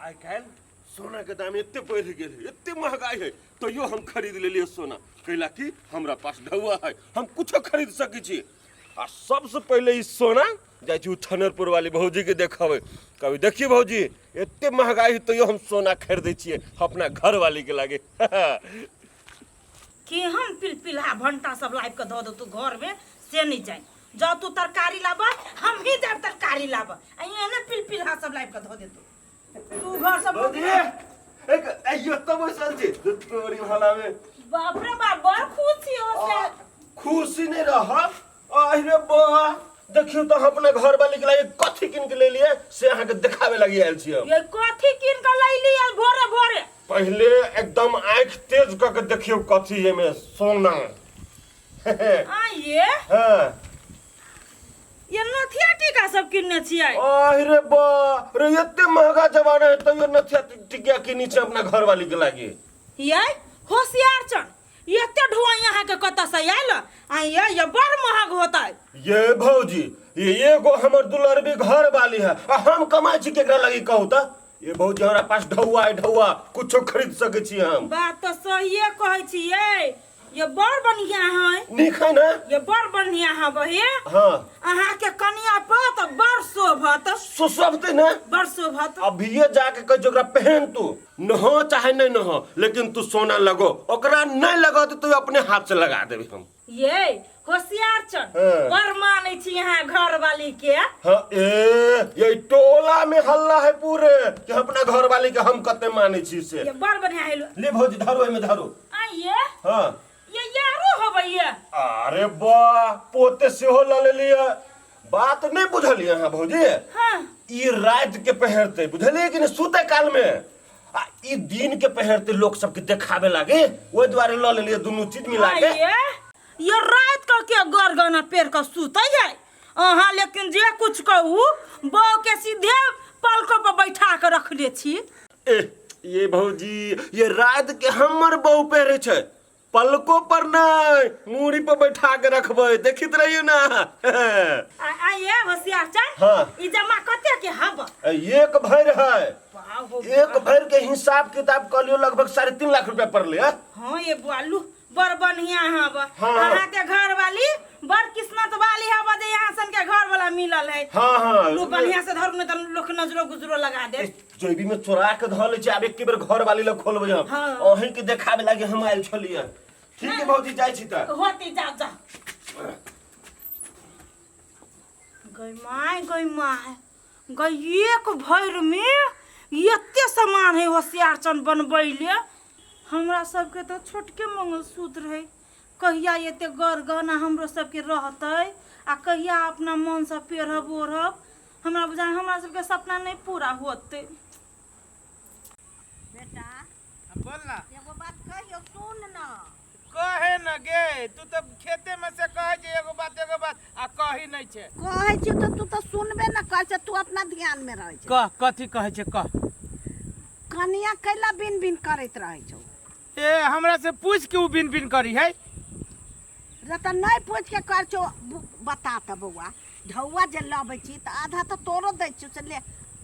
आइ काल्हि सोना के दाम एते बढ़ि गेल है, एते महगाई है, तैयो हम खरीद लेलियै सोना, कैला कि हमरा पास ढौआ है, हम कुछो खरीद सकै छी। आ सबसे पहिले ई सोना जाइ छी थनरपुर वाली भौजी के देखबै, कभी देखिए भौजी, एते महगाई है तैयो हम सोना खरीदै छियै अपना घर वाली के लागे। केहन पिलपिलहा भंटा सब लाबि कऽ धऽ देतौ घरमे से नहि जानि। जाउ तू तरकारी लाबऽ, हम ही जायब तरकारी लाबऽ, आ एहने पिलपिलहा सब लाबि कऽ धऽ देतौ तू घर सब। भौजी, एक अइयो तऽ बैसल छी तोरी भाला में। बाप रे बाप, बड़ खुश छी हो से। खुशी नहीं रहब? अरे बा, देखियौ तऽ हम अपना घर वाली के लागे कथी कीन के लेलियै से अहाँके देखाबे लागी आयल छी हम। ये कथी कीन कऽ लैली आ भोरे भोरे? पहिले एकदम आँखि तेज कऽ के देखियौ कथी एमे सोना। आ ये हाँ। ये नथिया टीका सब किनने छियै? अरे बा रे, एते महंगा जमाना है तैयो नथिया टिकिया किनी छै अपना घर वाली के लागे। ये होशियार चन, एते ढुआई अहाँके कतऽ से आयल? आ ये बड़ महग होतै। ये भौजी, ये एगो हमर दुलरबी घर वाली है आ हम कमाई छी केकरा लगी कहू त? ये भौजी, हमरा पास ढौआ है ढौआ, कुछो खरीद सकै छी हम। बात तऽ सहिए कहै छियै, ये बड़ बढ़िया है। नीक है ना? ये बड़ बढ़िया है बहे। हाँ। अहाँ के कनिया पर तऽ बड़ शोभत। शोभते ना? बड़ शोभत। अभिये जाके कह ओकरा पहन, तू नहो चाहे नहीं नहो, लेकिन तू सोना लगो, ओकरा नहीं लगो तो तू अपने हाथ से लगा देबी हम। ये होशियार चन, हाँ। बड़ मानै छी यहाँ घर वाली के। हाँ, ए ये टोला में हल्ला है पूरे कि अपना घर वाली के हम कते मानै छी से। ये बड़ बढ़िया है। ले भौजी, धरो एमे धरो। आ ये। हाँ। ये यारो होबै ये। अरे वाह, पोते सेहो ल लेलियै। बात नहीं बुझलियै अहाँ भौजी? हाँ। ई रात के पहिरते, बुझलियै कि नहीं, सुते काल में, आ ई दिन के पहिरते लोग सबके देखाबे लागे, ओहि दुआरे ल लेलियै दुनू चीज मिला के। ये रात के के गर गहना पेर के सुते है अहाँ? लेकिन जे कुछ कहू, बहू के सीधे पलको पर बैठा के रखले छी। ए ये भौजी, ये रात के हमर बहू पहिरे छै, पलको पर नहीं, मूड़ी पर बैठा के रखबै, देखित रहियो ना। आ ये होशियार चल। हाँ। ई जमा कते के हब? एक भर है। वाह हो। एक भर के हिसाब किताब कर लियो, लगभग 3.5 लाख रुपया पड़ले है। हाँ ये बुआलू, बड़ बढ़िया हब। हाँ। अहाँ के घर वाली बड़ किस्मत वाली हब जे यहाँ सन के घर वाला मिलल है। हाँ हाँ। लू, बढ़िया से धरू, नहीं तो लोग नजरो गुजरो लगा दे। जेबी में चोरा के धऽ लै छी, आब एक बेर घर वाली लग खोलबै हम। हाँ। अहीं के देखाबे लागी हम आयल छलियै। ठीक है भौजी, जाइ छी तऽ। होती, जा जा। गई my, गई my, गई, एक भरि में एते सामान है होशियार चन बनबैले। हमरा सबके तऽ छोटके मंगलसूत्र है। कहिया एते गर गहना हमरो सबके रहतै आ कहिया अपना मनसँ पेरहब ओढ़ब? हमरा बुझाय हमरा सबके सपना नहीं पूरा होतै। बेटा। हाँ, बोल ना। एगो बात कहियो, सुन ना। कहे न गे, तू तऽ खेते में से कहे छै एगो बात एगो बात आ कही नहीं छै। कहै छियौ तऽ तू तऽ सुनबे न करै छै, तू अपना ध्यान में रहै छै। कह, कथी कहै छै कह। कनिया कैला बिन बिन करैत रहै छौ? ए, हमरा से पूछ के उ बिन बिन करी है? रे तऽ नहि पूछ के कर छौ। बता तऽ बौआ, ढौआ जे लबै छी तऽ आधा तऽ तोरो दै छियौ से ले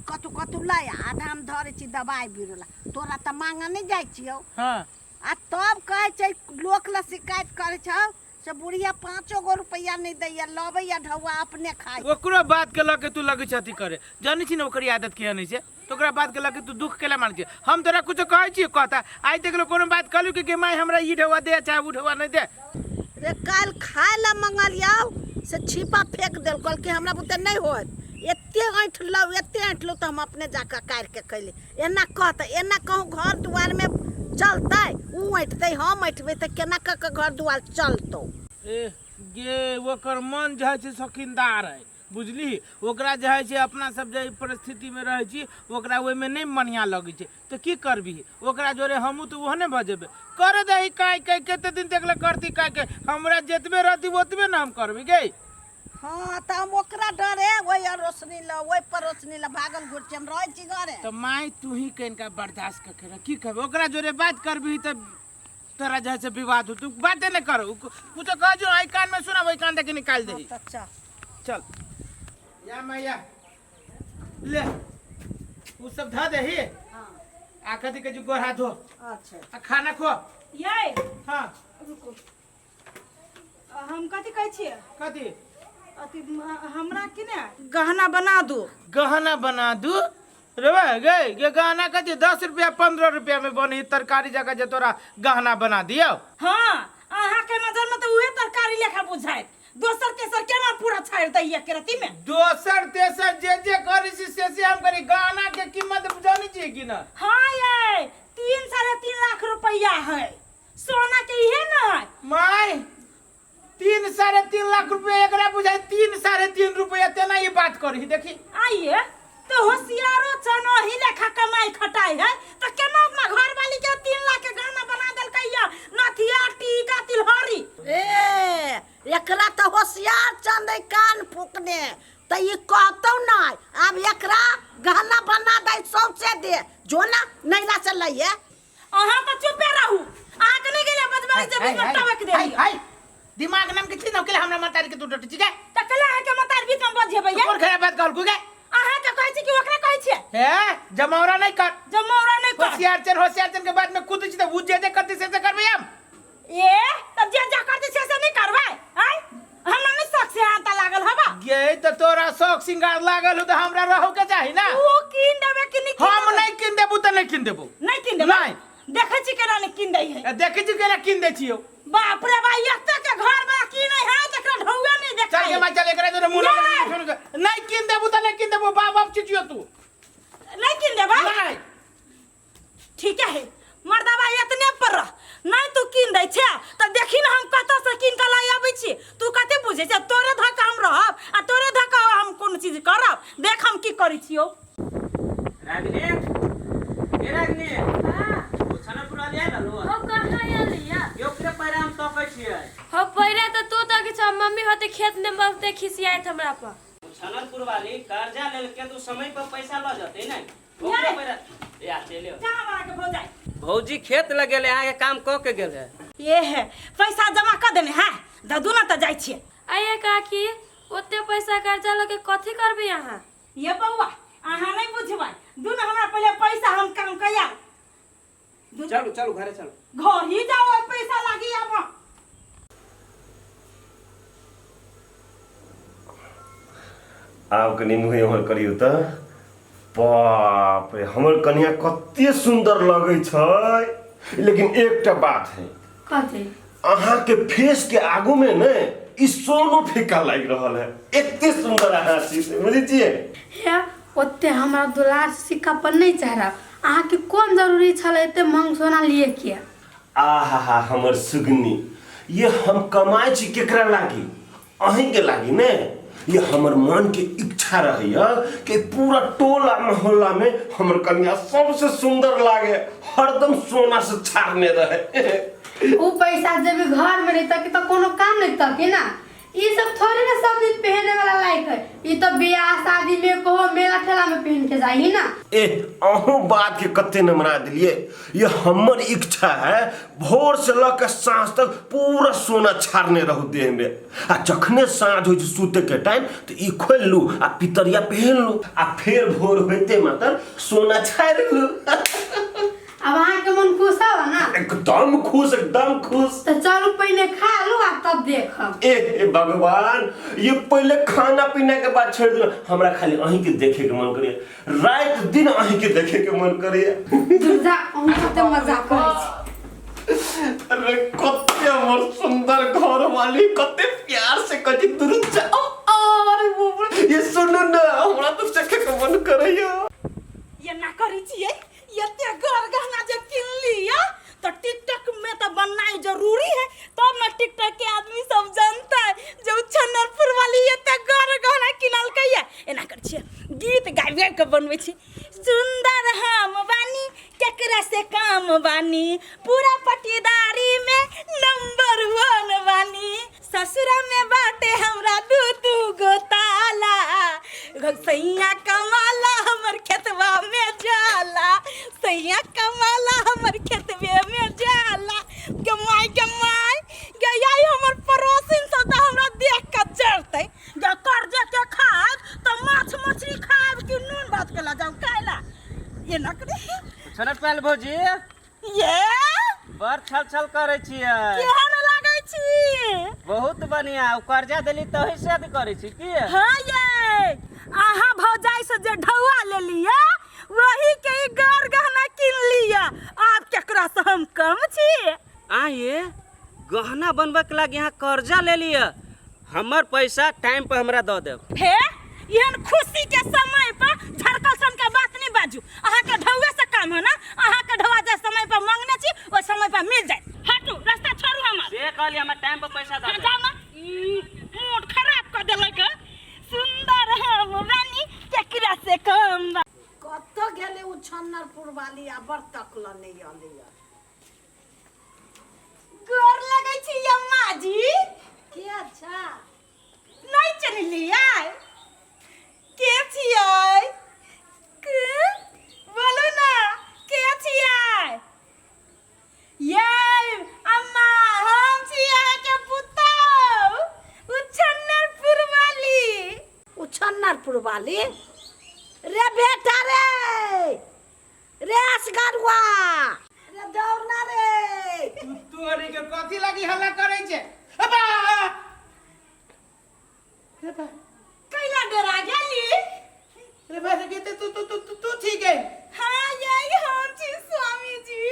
कतू कतू लै, आधा हम धरै छी दबाइ बीरो ला, तोरा तऽ मांगऽ नहि जाइ छियौ। हाँ। आ तब कहै छै लोक लए शिकायत करै छौ से बुढ़िया 5 गो रुपैआ नहि दैया, लबैया ढौआ अपने खाइ। ओकरो बात के लऽ के तू लगै छ अथी करे, जानै छी ने ओकर आदत केहन होइ छै, तऽ ओकरा बात के लऽ के तू दुख केला मान छै? हम तोरा कुछो कहै छियै? कहता आइ तक कोनो बात कहलू कि गे माय हमरा ई ढौआ दे चाहे उ ढौआ नहि दे? रे काल्हि खाय लए मंगलियौ से छिपा फेंक देल, कहलकै हमरा बुते नहि होत, एते ऐंठ लौ, एते ऐंठ लौ, तऽ हम अपने जाकऽ काटि के खैली। एना कह तऽ एना कहूँ घर दुआरमे चलतै? उ ऐंठतै, हम ऐंठबै तऽ केना कऽ के घर दुआर चलतौ? ए गे, ओकर मन जे होइ छै शौकीनदार है, बुझली? ओकरा जे होइ छै अपना सब जे परिस्थितिमे रहै छी ओकरा ओहिमे नहि बढ़िआँ लगै छै, तऽ की करबिही? ओकरा जोरे हमहूँ तऽ ओहने भऽ जेबै। करे दही काहि काहि, कते दिन तक ले करती काहि काहि, हमरा जतबे रहती ओतबे ने हम करबै गे। हाँ, तऽ हम ओकरा डरे ओहि अड़ोसनी लऽ ओहि पड़ोसनी लऽ भागल घुर छी, हम रहै छी घरे। तऽ माय तू ही कनिका बर्दाश्त कऽ के रह, की कहबै? ओकरा जोरे बात करबिही तऽ तोरा जे है से विवाद हो, तू बाते नहि कर, कुछो कह जो एहि कान में सुना ओहि कान दे के निकाल दही। तऽ चल। चल या मैया, ले उ सब धऽ दही। आ कथी कहै छै गोर हाथ धो। अच्छा। आ खाना खो। ये हाँ। रुको, हम कथी कहै छियै? कथी? अथी हमरा कि ने गहना बना दू। गहना बना दू रे बा, गे गे गहना कथी 10 रुपया 15 रुपया में बनी तरकारी जगह जे तोरा गहना बना दियो। हाँ, अहाँ के नजर में तो उहे तरकारी लेखा बुझायत, दोसर तेसर केना पूरा छाड़ि दैया केरती में। दोसर तेसर जे जे करी छी से से हम करी। गहना के कीमत जानी छियै कि ना? हाँ ये 3-3.5 लाख रुपया है सोना के, इहे न है। माय 3-3.5 लाख रुपया एकरा बुझाय 3-3.5 रुपया तेना ये बात करी देखी। आइए तो होशियारो छन ओही लेखा कमाई खटाई है तो केना अपना घर वाली के 3 लाख के गहना बना देलकै या नथिया टीका तिलहरी। ए एकरा तो होशियार चंद है कान फूकने तो ई कहतौ नहीं, आब एकरा गहना बना दे सौंसे दे जो ना नैला से लइए। अहाँ तो चुपे रहू, अहाँ के नहीं गेले बजबै जे बीच में टबक दे। हाय हाय दिमाग नाम के छी न के हमरा मतारी के तू डटी छी गे। त कला अहाँ के मतारी बीच में बजेबै ये? कोन खराब बात कहलकू गे? अहाँ के कहै छी कि ओकरा कहै छियै? हे जमौरा नहीं कर। जमौरा नहीं कर। होशियार चन, होशियार चन के बाद में कूद छी त उ जे जे करती से से करबै हम। ए तब जे जे करती से से नहीं करबै? आय हमरा नहीं शौक से हाथ लागल हबा। गे त तोरा शौक सिंगार लागल हो त हमरा रहू के चाही ना। उ कीन देबै कि नहीं? हम नहीं कीन देबू त नहीं कीन देबू। नहीं कीन देबै? नहीं। देखै छी केना नहीं कीन दै है। ए, देखै छी केना कीन दै छियौ। बाप रे बा, एते के घर वाला की नहीं है तकरा ढौआ नहीं देखै। चल के मां चल एकरा जोरे मुंह नहीं। नहीं कीन देबू त नहीं कीन देबू, बाप बाप चिचियो तू। नहीं कीन देबै? नहीं। ठीक है मर्दाबा एतने पर रह, नहीं तू कीन दै छे त देखी न हम कतऽ से कीन के लाई आबै छी। तू कते बुझै छे तोरे धक्का हम रहब आ तोरे धक्का हम कोनो चीज करब, देख हम की करै छियौ। रागिनी, ए रागिनी। हां। ओ छना पूरा लिया ना लो। हो कहाँ आलिया? यो के पैरा हम तकै छियै। हो पैरा त तू तक छ, मम्मी होते खेत में बहुते खिसियात हमरा पर। ओ छननपुर वाली कर्जा लेलके तो समय पर पैसा ल जते ने। ओकरे पैरा या चलियो। कहाँ बड़ा के भौजाई? भौजी खेत लगेले अहाँ के काम क के गेल है। ये है पैसा जमा क देने है ददू ना त जाय छियै। आइए काकी ओते पैसा कर्जा लके कथी करबी अहाँ? ये बौआ अहाँ नहीं बुझबै, दुनू हमरा पहिले पैसा हम काम कया। चलू चलू घरे चलू। घर ही जाओ पैसा लागी अब। आब कनी मुँह एम्हर करियौ त बाप रे हमर कनिया कते सुंदर लगै छै। लेकिन एकटा बात है। कथी? अहाँ के फेस के आगू में ने ई सोनो फीका लागि रहल है, एते सुंदर अहाँ छी से, बुझै छियै? हे ओते हमरा दुलार सिक्का पर नहीं चढ़ब, अहाँ के कोन जरूरी छल एते महंग सोना लिए के? आहा हमर सुगनी, ये हम कमाइ छी केकरा लागी? अहीं के लागी ने। ये हमर मन के इच्छा रहैया कि पूरा टोला मोहल्ला में हमर कन्या सबसे सुंदर लागे, हरदम सोना से छारने रहे। उ पैसा जब घर में नहीं तक तो कोनो काम नहीं तक ना। ई सब थोड़े ना सब दिन पहने वाला लायक है, ई तो ब्याह शादी में कहो मेला ठेला में पहन के जाही ना। ए अहूँ बात के कते नमरा दिलिए, ये हमर इच्छा है भोर से ल के साँझ तक पूरा सोना छारने रहू देह में, आ जखने साँझ होइ छै सुते के टाइम तो ई खोलि लू आ पितरिया पहन लू आ फेर भोर होइते मातर सोना छाड़ि लू। अब अहाँ के मन खुश हवा ना? एकदम खुश, एकदम खुश। तो चलू पहले खा लू आ तब देखब। ए हे भगवान, ये पहले खाना पीना के बाद छोड़ दिलो, हमरा खाली अहीं के देखे के मन करिए, रात दिन अहीं के देखे के मन करिए। दुर्गा अहूँ कते मजा करै छी। अरे कते हमर सुंदर घर वाली कते प्यार से कहै छी दुर्गा, अरे बाप रे, ये सुनू ना हमरा तो देखे के मन करैया। ये ना करै छियै, एते घर गहना जे किनली या तो टिकटॉक में तो बनना जरूरी है, तब ना टिकटॉक के आदमी सब जानता है जे उ छन्नरपुर वाली एते घर गहना किनलकै या। एना करै छियै गीत गाबि गाबि के बनबै छी। सुंदर हम बानी केकरा से काम बानी, पूरा पटीदारी में नंबर 1 बानी, ससुरा में बाटे हमरा दू दू गो ताला, सैया कमाला हमर खेतवा में जाला, सैया कमाला हमर खेतवे में जाला। गे माय गे माय गे आई हमर पड़ोसिन सब त हमरा देख के जरतै, गे कर्जा के खाब त माछ मछली खाब कि नून भात के ला जाऊ काला। ये ना करे। छनट पायल भौजी। ये बड़ छल छल करै छियै। केहन लागै छी? बहुत बढ़िया। ओ कर्जा देली तही से अथी करै छी की? हाँ ये, अहाँ भौजाई से जे ढौआ ले लिया वही के ई गर गहना किन लिया। आब केकरा से हम कम छी? आ ये गहना बनबै के लागी यहाँ कर्जा ले लिअ। हमर पैसा टाइम पर हमरा दऽ देब। हे, एहन खुशी के समय पर झरकल सन के बात नहीं बाजू। अहाँ के ढौए से काम है ना? अहाँ के ढौआ जे समय पर मांगने छी ओहि समय पर मिल जाए। हटू, रास्ता छोड़ू हमर। से कहली हमर टाइम पर पैसा दऽ हाँ, देब। जाओ ना। ई, मूड खराब कर देलक। सुंदर हम रानी केकरा से कम बा। कतऽ गेलै ओ छन्नरपुर वाली आ बड़ तकल नहि अलैया। गोर लगै छी अम्मा जी। के? अच्छा, नहीं चिन्हलियै? के छियै? के बोलू ना, के छियै? ये अम्मा, हम छी अहाँके पुतहु उछन्नरपुर वाली। उछन्नरपुर वाली रे बेटा रे, रे असगरुआ रे, दौड़ना रे। तोहरी के कथी लागी हल्ला करै छै? अबा रे बा। कैला डरा गेली? रे बा रे, के तू तू तू तू तू ठीक है? हाँ, यही हम छी स्वामी जी।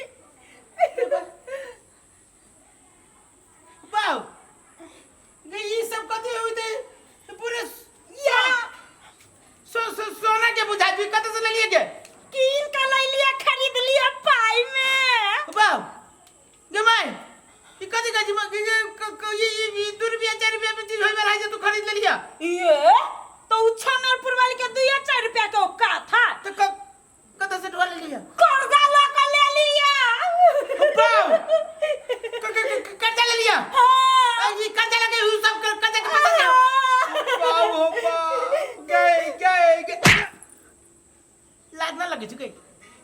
बाव गे, ई सब कथी होइते पूरे या सो सो सोना के बुझाइ तू कतऽ से लेलिए के? कीन के लै लिया, खरीद लिया पाई में। बाव गे माय, ई कथी कहै छी? ई ई 2 रुपया 4 रुपया में चीज होय वाला है जे तू खरीद लेलिया? ये तो उछन्नरपुर वाली के 2 4 रुपया के औकात है। तो कतऽ से ढोआ लेलिया? कर्जा लऽ के ले लिया। बाव, कर्जा ले लिया? हाँ। ई कर्जा लगे उ सब कर्जा के पैसा दे। बाप हो बाप, गए गए गए, लाज ना लगे छै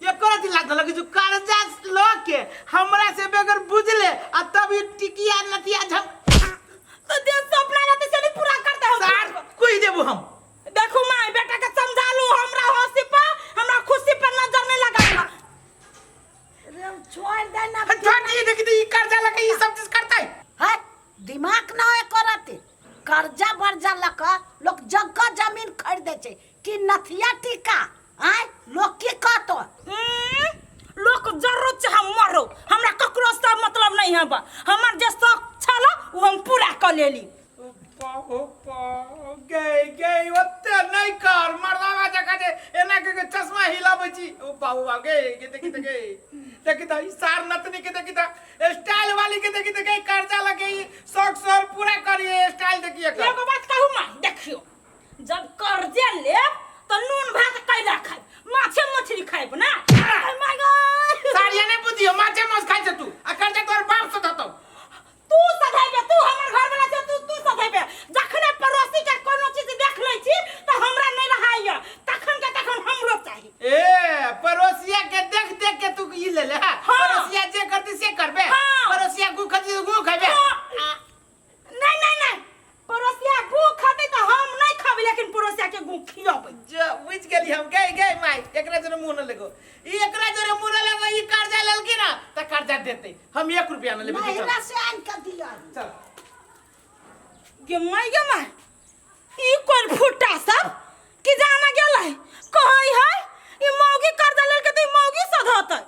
ये कोना दिन? लाज ना लगे छै कर्जा ल के हमरा से बगैर बुझले आ तब ई टिकिया नतिया झम तो जे सपना रहते से नहीं पूरा करते हम। सार कोई देबू हम। देखू माय, बेटा के समझा लू, हमरा हंसी पर हमरा खुशी पर नजर नहीं लगा। रे छोड़ दे ना। छोड़ दिए, देखी तो ई कर्जा लके ई सब चीज करतै। है दिमाग ना है करत। कर्जा बर्जा लक लोग जगह जमीन खरीदे छै कि नथिया टीका आय? लोग की कहतो? लोक जरूरत चाहे मरो, हमरा ककरो से मतलब नहीं है बा। हमर जे शौक छल वो हम पूरा कर लेली। ओ गए गए, ओते नहीं कर मर्दावा जका जे एना के के चश्मा हिलाबै छी। ओ बाबू बाबू, गे गे, देखी त गे, देखी त ई सार नतनी के, देखी त स्टाइल वाली के, देखी त गे, कर्जा लगे ई शौक शोर पूरा करिए, स्टाइल देखिए कर। एगो बात कहू माँ, देखियो, जब कर्जे लेब तो नून भात कैला खाइब? माछे मछली खाइब ना? My God. सारिया नहीं बुझियो, माछे मांस खाइ छै तू आ कर्जा तोर बाप से धतौ। तू सधैबे, तू हमर घर वाला छै, तू तू सधैबे। जखने पड़ोसी के कोनो चीज देख लै छी तऽ हमरा नहि रहाइए, तखन के तखन हमरो चाही। ए पड़ोसिया के देख देख के तू ई ले ले? हाँ। हाँ। पड़ोसिया जे करती से करबे? हाँ। पड़ोसिया गु खती तो गु खैबे? हाँ। नहीं नहीं नहीं, पड़ोसिया गु खतै तऽ हम नहीं खाबै, लेकिन पड़ोसिया के गु खियबै। जो बुझ गेली हम। गए गए माई, एकरा जरे मुंह न लगो, ई एकरा जरे मुंह न लगो। ई कर्जा लेलकी ना त कर्जा देते, हम 1 रुपया न लेबे। चल। महिला से आन के दिया। चल। गे माय गे माय, ई कोन फुट्टा सब कि जाना गेलै कहै है ई मौगी कर्जा लेलकै तऽ ई मौगी सधतै।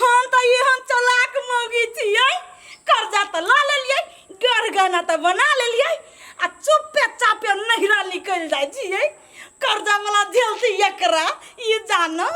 हम तऽ एहन चलाक मौगी छियै, कर्जा तऽ लऽ लेलियै, गरगना तऽ बना लेलियै आ चुप्पे चापे नैहरा निकलि जाइ छियै। कर्जा वाला झेलती एकरा ई जानब।